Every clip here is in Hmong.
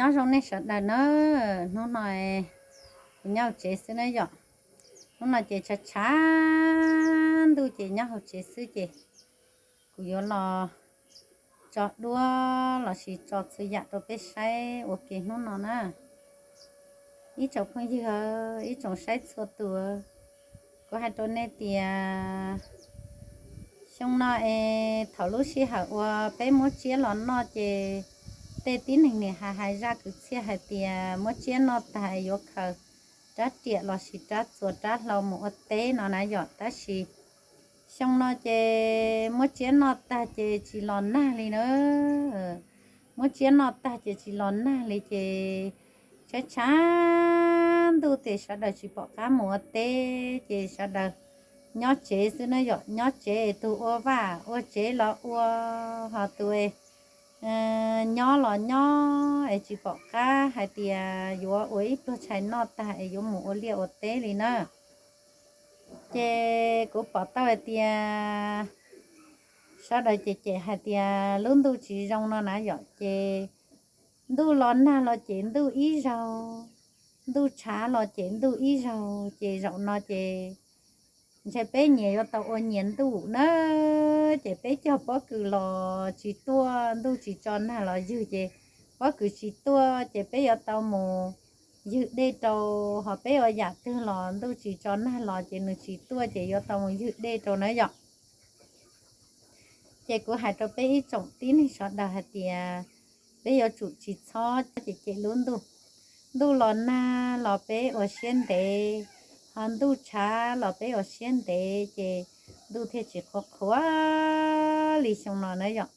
Nyob zoo nej sawv daws na, hnub no kuv nyob hauv tsev xwb na yom. Hnub no ces tshav tshav ntuj ces nyob hauv tsev xwb ces kuv yuav los tso duab los sis tso txhua yam rau peb saib ua ke hnub no na. Ib tsoom phooj ywg, ib tsoom saib txhua tus, kuv hais rau nej tias xyoo no es thaum lub sij hawm uas peb muab tsiab los noj ces tej tib neeg nim hais hais zaj kwv txhiaj hais tias muab tsiab noj tag es yuav khaws rab riam los sis rab txuas rab hlau mus ua teb no na yom. Tab sis xyoo no ces muab tsiab noj tag ces tsis los nag li na. Muab tsiab noj tag ces tsis los nag li ces tshav tshav ntuj ces sawv daws tsis pom qab mus ua teb ces sawv daws nyob tsev xwb na yom. Nyob tsev es tus ua vaj ua tsev los ua, ho tus nyob los nyob es tsis pom qab hais tias yuav ua ib pluag tshais noj tag es yuav mus ua liaj ua teb li na. Ces kuv pom tau hais tias sawv daws cem cem hais tias lub ntuj tsis zoo no na yom. Ces ntuj los nag los ces ntuj ib zaug, ntuj tshav los ces ntuj ib zaug, ces zaum no ces ntshe peb nyias yuav tau ua nyias ntuj na. Ces peb cog pob kws los tsis tuaj, ntuj tsis tso nag los ywg ces pob kws tsis tuaj ces peb yuav tau mus ywg dej rau, ho peb ua yam twg los ntuj tsis tso nag los ces nws tsis tuaj ces yuav tau mus ywg dej rau na yom. Ces kuv hais rau peb ib tsoom tib neeg sawv daws hais tias peb yuav tsum tsis txhob cem cem lub ntuj. Ntuj los nag los peb ua siab ntev, ho ntuj tshav los peb ua siab ntev ces ntuj thiaj tsis qhuav qhuav li xyoo no na yom.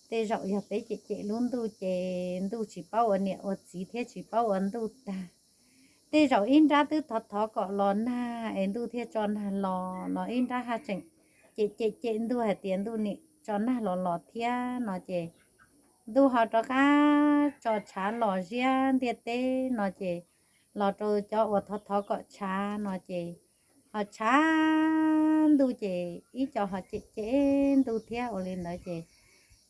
Tej zaum yog peb cem cem lub ntuj ces ntuj tsis paub ua niam ua txiv thiab tsis paub ua ntuj tag. Tej zaum ib nrab twb thov thov kom los nag es ntuj thiaj tso nag los, los ib nrab haj tseem cem cem cem ntuj hais tias ntuj nim tso nag los los thiab no ces ntuj ho rov qab tso tshav los ziab ntiaj teb no ces los rau cov uas thov thov kom tshav no ces ho tshav ntuj ces ib co ho cem cem ntuj thiab. Ua li ntawd ces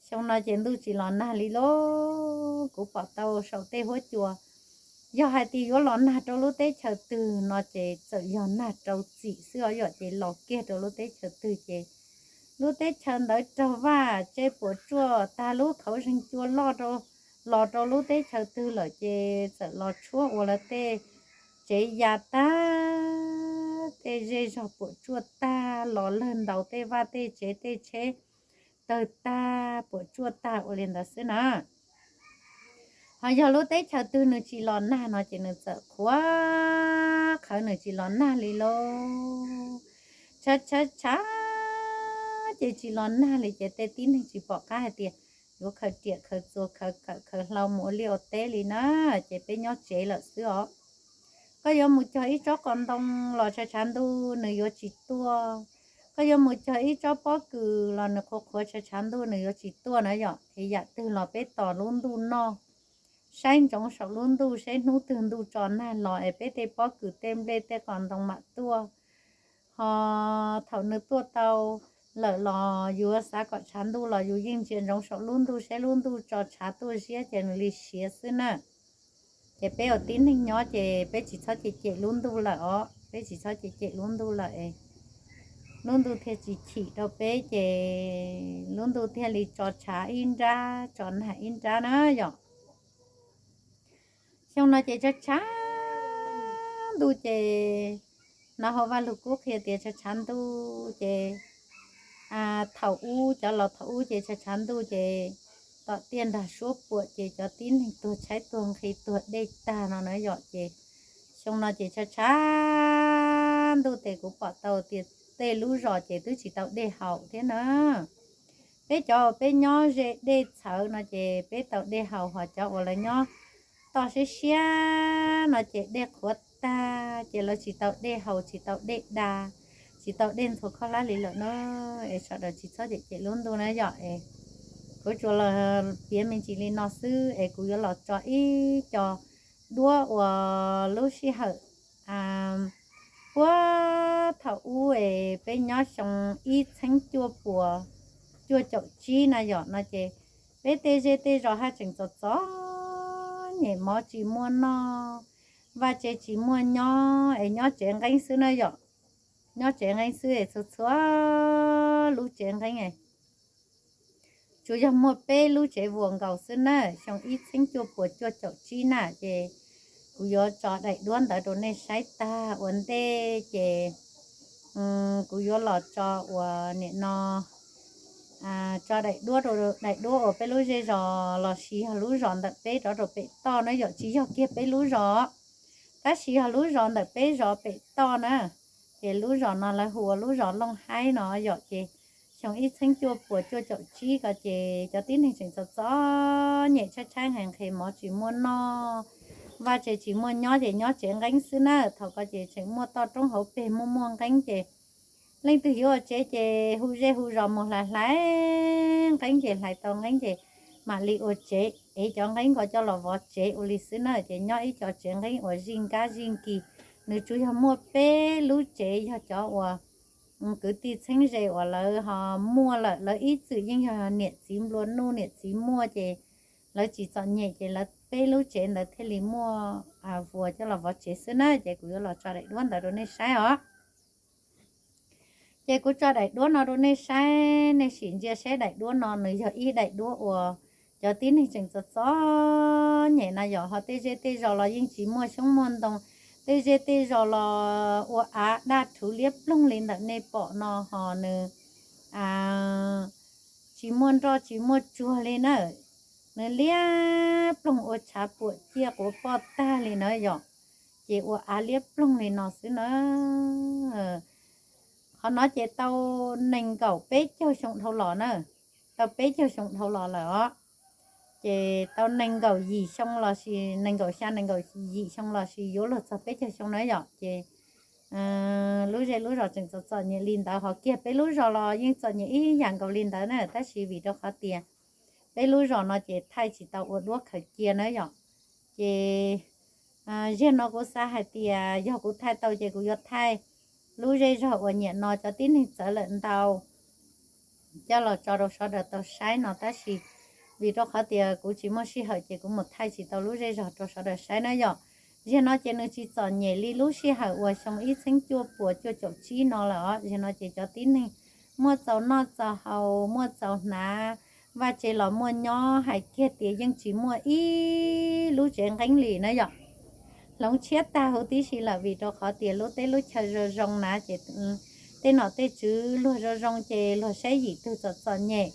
xyoo no ces ntuj tsis los nag li lauj. Kuv pom tau saum tej huab cua, yog hais tias yuav los nag rau lub teb chaws twg no ces txawm yog nag rau txim xwb os yom, ces los kiag rau lub teb chaws twg ces lub teb chaws ntawd raug vaj tse puas tsuaj tag, lub khauv zeeg cua loj rau, los rau lub teb chaws twg lawm ces txawm los tshuab ua lawv tej tsev ya tag, tej zej zog puas tsuaj tag, los lawg ntaus tej vaj tej tsev tej tsheb tawg tag puas tsuaj tag ua li ntawd xwb na. Ho yog lub teb chaws twg nws tsis los nag no ces nws txawm qhuav qhawv nws tsis los nag li lauj. Tshav tshav tshav ces tsis los nag li ces tej tib neeg tsis pom qab hais tias yuav khaws riam khaws txuas khaws kawm khaws hlau mus ua liaj ua teb li na, ces peb nyob tsev lawm xwb os. Koj yuav mus cog ib tsob qos ntoo los tshav tshav ntuj nws yuav tsis tuaj. Koj yuav mus cog ib tsob pob kws los nws qhuav qhuav tshav tshav ntuj nws yuav tsis tuaj na yom. Es yam twg los peb tos lub ntuj noj, saib ntsoov saum lub ntuj seb hnub twg ntuj tso nag los es peb tej pob kws tej nplej tej qos ntoo mam tuaj. Ho thaum nws tuaj tau lawm los yus xav kom tshav ntuj los yus yeej ntsia ntsoov saum lub ntuj seb lub ntuj tso tshav tuaj ziab ces nws li siav xwb na. Ces peb ua tib neeg nyob ces peb tsis txhob cem cem lub ntuj lawm os, peb tsis txhob cem cem lub ntuj lawm es lub ntuj thiaj tsis chim rau peb ces lub ntuj thiaj li tso tshav ib nrab tso nag ib nrab na yom. Xyoo no ces tshav tshav ntuj ces no hauv Vaj Lug Kub qhia tias tshav tshav ntuj ces thaum ub cov laus thaum ub ces tshav tshav ntuj ces tom tiaj nrag suab puam ces cov tib neeg tuag tshaib tuag nqhis tuag dej tag no na yom. Ces xyoo no ces tshav tshav ntuj ces kuv pom tau tias tej lub zos ces twb tsis tau dej haus thiab na. Peb cov uas peb nyob ze dej txhawv no ces peb tau dej haus, ho cov uas lawv nyob toj siab siab no ces dej qhuav tag ces lawv tsis tau dej haus tsis tau dej da, tsis tau dej ntxhua khaub hlab li lawm na. Es sawv daws tsis txhob cem cem lub ntuj na yom. Es kuv tsuas los piav me ntsis li no xwb es kuv yuav los tso ib co duab uas lub sij hawm puag thaum ub es peb nyob xyoo ib txheeb cuaj puas cuaj caum tsib na yom no ces peb tej zej tej zos haj tseem txom txom mov tsis muaj noj, vaj tsev tsis muaj nyob es nyob tsev nqeeb xwb na yom. Nyob tsev nqeeb xwb es txhua txhua lub tsev nqeeb tsuas yog muaj peb lub tsev vuas nkaus xwb na. Xyoo ib txheeb cuaj puas cuaj caum tsib na ces kuv yuav tso daim duab ntawd rau nej saib tag ua ntej ces kuv yuav los tso ua nim no tso daim duab rau daim duab uas peb lub zej zos los sis yog lub zos ntawm peb rov rau pem toj na yom, tsis yog kiag peb lub zos, tab sis yog lub zos ntawm peb zos pem toj na. Ces lub zos no lawv hu ua lub zos Looj Haib no yom. Ces xyoo ib txheeb cuaj puas cuaj caum tsib ko ces cov tib neeg tseem txom txom nyem tshaib tshaib nqhis nqhis, mov tsis muaj noj, vaj tsev tsis muaj nyob ces nyob tsev nqeeb xwb na. Thaum ko ces tseem muaj toj roob hauv pes muaj muaj nqeeb ces leej twg yuav ua tsev ces hu zej hu zos mus hlais hlais nqeeb ces hlais tau nqeeb ces mam li ua tsev es cov nqeeb ko coj los vov tsev ua li xwb na. Ces nyob ib co tsev nqeeb uas zij nkab zij nkis, nws tsuas yog muaj peb lub tsev yog cov uas kwv tij txheeb ze uas lawv ho muaj lawm, lawv ib txwm yeej yog niam txiv nplua nuj niam txiv muaj ces lawv tsis txom nyem ces lawv peb lub tsev ntawd thiaj li muaj vuas coj los vov tsev xwb na. Ces kuv yuav los tso daim duab ntawd rau nej saib os. Ces kuv tso daim duab no rau nej saib, nej sim ntsia saib daim duab no nws yog ib daim duab uas cov tib neeg tseem txom txom nyem na yom. Ho tej zej tej zos los yeej tsis muaj xyoob muaj ntoo, tej zej tej zos los ua av daj rhuv liab ploog li ntawm nej pom no ho nws tsis muaj nroj tsis muaj tsuag li na. Nws liab ploog ua tshav puam ciaj quav poj tag li na yom. Ces ua av liab ploog li no xwb na. Qhov no ces tau nees nkaum peb caug xyoo dhau los na, tau peb caug xyoo dhau los lawm os. Ces tau nees nkaum yim xyoo los sis nees nkaum xya nees nkaum yim xyoo los sis yuav luag txog peb caug xyoo na yom. Ces lub zej lub zos tseem txom txom nyem li ntawd, ho kiag peb lub zos los yeej txom nyem ib yam nkaus li ntawd na, tab sis vim rau qhov tias peb lub zos no ces thaij tsis tau ua duab khaws cia na yom. Ces ziag no kuv xav hais tias yog kuv thaij tau ces kuv yuav thaij lub zej zog uas niaj no cov tib neeg txawv lawm ntau coj los tso rau sawv daws tau saib no, tab sis vim rau qhov tias kuv tsis muaj sij hawm ces kuv mus thaij tsis tau lub zej zog rau sawv daws saib na yom. Ziag no ces nws tsis txom nyem li lub sij hawm uas xyoo ib txheeb cuaj puas cuaj caum tsib no lawm os. Ziag no ces cov tib neeg muaj txaus noj txaus haus, muaj txaus hnav, vaj tsev los muaj nyob, hais kiag tias yeej tsis muaj ib lub tsev nqeeb li na yom. Hloov tshiab tag huv tib si lawm vim rau qhov tias lub teb lub chaw zoo zoo na ces tej nom tej tswv luag zoo zoo ces luag saib yim twg txom txom nyem,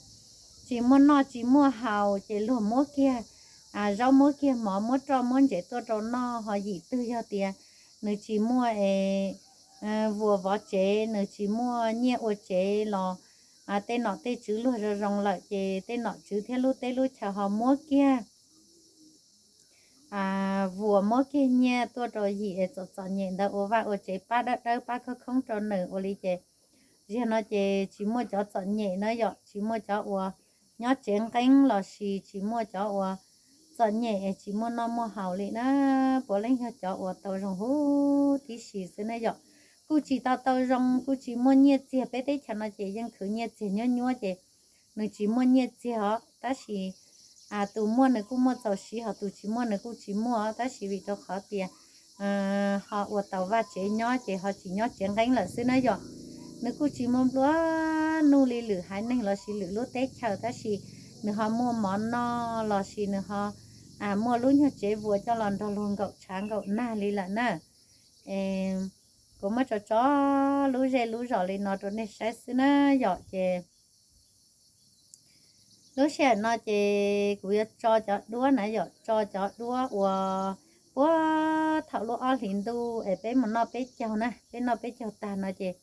tsis muaj noj tsis muaj haus ces luag muab kiag zaub muab kiag mov muab roj muab ntsev tuaj rau noj. Ho yim twg yog tias nws tsis muaj es vuas vov tsev, nws tsis muaj nyiaj ua tsev los tej nom tej tswv luag zoo zoo lawm ces tej nom tswv thiab lub teb lub chaw ho muab kiag vuas muab kiag nyiaj tuaj rau yim es txom txom nyem ntawd ua vaj ua tsev pab dawb dawb pab khoob khoob rau nws ua li ces ziag no ces tsis muaj cov txom nyem na yom, tsis muaj cov uas nyob tsev nqeeb los sis tsis muaj cov uas txom nyem es tsis muaj noj muaj haus li na. Puav leej yog cov uas tau zoo huv tib si xwb na yom. Kuj tsis tau tau zoo, kuj tsis muaj nyiaj txiag, peb teb chaws no ces yeej khwv nyiaj txiag nyuab nyuab ces nws tsis muaj nyiaj txiag os, tab sis tus muaj nws kuj muaj txaus siv, ho tus tsis muaj nws kuj tsis muaj, tab sis vim rau qhov tias ho ua tau vaj tsev nyob ces ho tsis nyob tsev nqeeb lawm xwb na yom. Nws kuj tsis muaj nplua nuj li lwm haiv neeg los sis lwm lub teb chaws, tab sis nws ho muaj mov noj los sis nws ho muaj lub nyuag tsev vuas coj los nrog luag nkaum tshav nkaum nag li lawm na. Kuv muab tso tso lub zej lub zos li no rau nej saib xwb na yom. Ces lub sij hawm no ces kuv yuav tso cov duab na yom, tso cov duab uas puag thaum lub ob hlis ntuj es peb mus noj peb caug na, peb noj peb caug tag no ces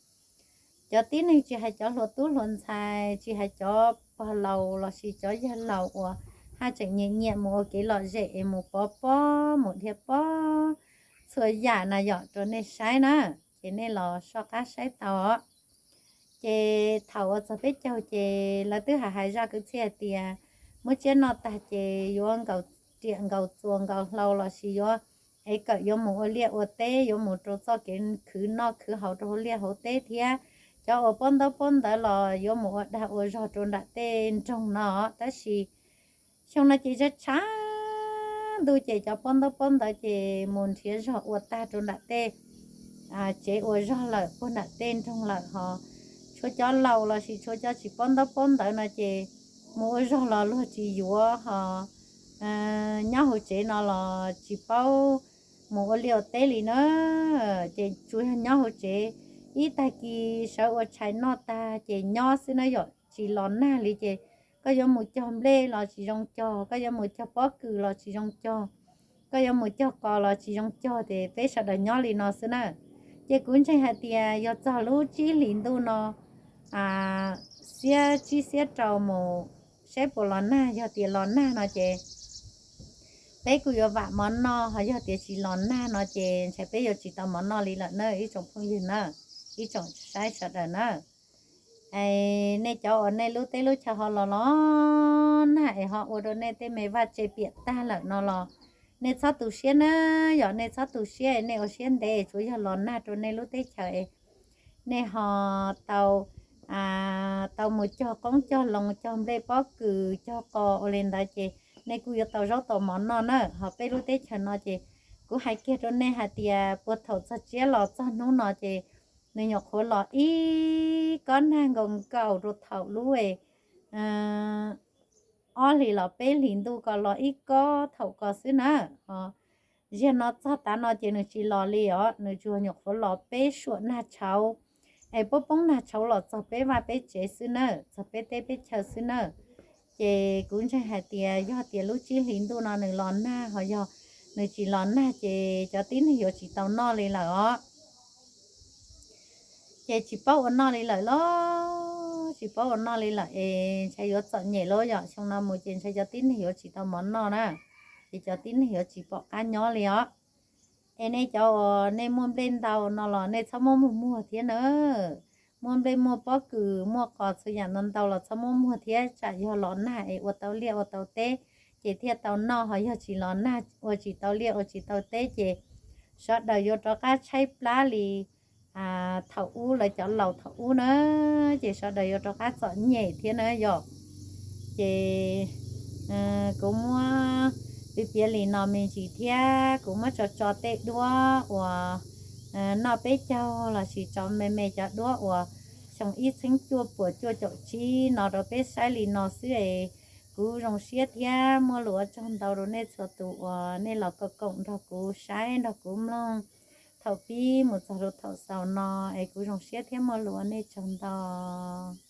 cov tib neeg tsis hais cov hluas tub hluas ntxhais, tsis hais cov pog laus los sis cov yawg laus uas haj tseem nyiam nyiam mus ua kev lom zem es mus pov pob mus dhia pob txhua yam na yom rau nej saib na, ces nej los soj qab saib tau os. Ces thaum uas txog peb caug ces lawv twb hais hais zaj kwv txhiaj hais tias muab tsiab noj tag ces yuav nkaus riam nkaus txuas nkaus hlau los sis yuav ev kawm yuav mus ua liaj ua teb, yuav mus rau txoj kev khwv noj khwv haus rau hauv liaj hauv teb thiab cov uas paub ntaub paub ntawv los yuav mus ua dag ua zog rau nram tej nroog no. Tab sis xyoo no ces tshav tshav ntuj ces cov paub ntaub paub ntawv ces mus nrhiav zog ua tag rau nram tej tsev ua zog lawm, puag nram tej nroog lawm. Ho tshuav cov laus lossis tshuav cov tsis paub ntaub paub ntawv no ces mus ua zog los luag tsis yuav, ho nyob hauv tsev no los tsis paub mus ua liaj ua teb li na. Ces tsuas yog nyob hauv tsev, ib tag kis sawv ua tshais noj tag ces nyob xwb na yom, tsis los nag li. Ces koj yuav mus cog nplej los tsis zoo cog, koj yuav mus cog pob kws los tsis zoo cog, koj yuav mus cog qos los tsis zoo cog, ces peb sawv daws nyob li no xwb na. Ces kuv ntseeg hais tias yog txog lub tsib hlis ntuj no, xiab tsib xiab rau mus saib puas los nag. Yog tias los nag no ces peb kuj yuav vam mov noj, ho yog tias tsis los nag no ces ntshai peb yuav tsis tau mov noj li lawm na ib tsoom phooj ywg na, ib tsoom saib sawv daws na. Nej cov uas nej lub teb lub chaw ho los los nag es ho ua rau nej tej me vaj tse piam tag lawm no los nej txhob tu siab na, yog nej txhob tu siab, nej ua siab ntev, tsuav yog los nag rau nej lub teb chaws es nej ho tau tau mus cog qoob cog loo, cog nplej pob kws, cog qos ua li ntawd ces nej kuj yuav tau zaub tau mov noj na. Ho peb lub teb chaws no ces kuv hais kiag rau nej hais tias puag thaum txog tsiab los txog hnub no ces nws nyuam qhuav los ib kob nag nkaus nkaus rau thaum lub ob hlis los peb hlis ntuj ko los ib kob thaum ko xwb na. Ho ziag no txog tav no ces nws tsis los li os, nws tsuas nyuam qhuav los peb suam nag tshauv es poob poob nag tshauv los txog peb vaj peb tsev xwb na, txog peb teb peb chaw xwb na. Ces kuv ntseeg hais tias yog tias lub tsib hlis ntuj no nws los nag, ho yog nws tsis los nag ces cov tib neeg yuav tsis tau noj li lawm os. Ces tsis paub ua noj li lawm los tsis paub ua noj li lawm es ntshai yuav txom nyem lauj, yog xyoo no mus ces ntshai cov tib neeg yuav tsis tau mov noj na, ces cov tib neeg yuav tsis pom qab nyob li os. Es nej cov uas nej muaj nplej ntau no los nej txhob muab muag muag thiab na. Muaj nplej muaj pob kws muaj qos txhua yam ntau ntau los txhob muab muag thiab, tsam yog los nag es ua tau liaj ua tau teb ces thiaj tau noj, ho yog tsis los nag ua tsis tau liaj ua tsis tau teb ces sawv daws yuav rov qab tshaib plab li thaum ub lawv cov laus thaum ub na, ces sawv daws yuav rov qab txom nyem thiab na yom. Ces kuv muab piav piav li no me ntsis thiab kuv muab tso tso tej duab uas noj peb caug lossis tso me me cov duab uas xyoo ib txheeb cuaj puas cuaj caum tsib no rau peb saib li no xwb es kuv zoo siab thiab muaj lus ua tsaug ntau rau nej txhua tus uas nej los koom koom nrog kuv saib nrog kuv mloog thaum pib mus txog rau thaum xaus no es kuv zoo siab thiab muaj lus ua nej tsaug ntau.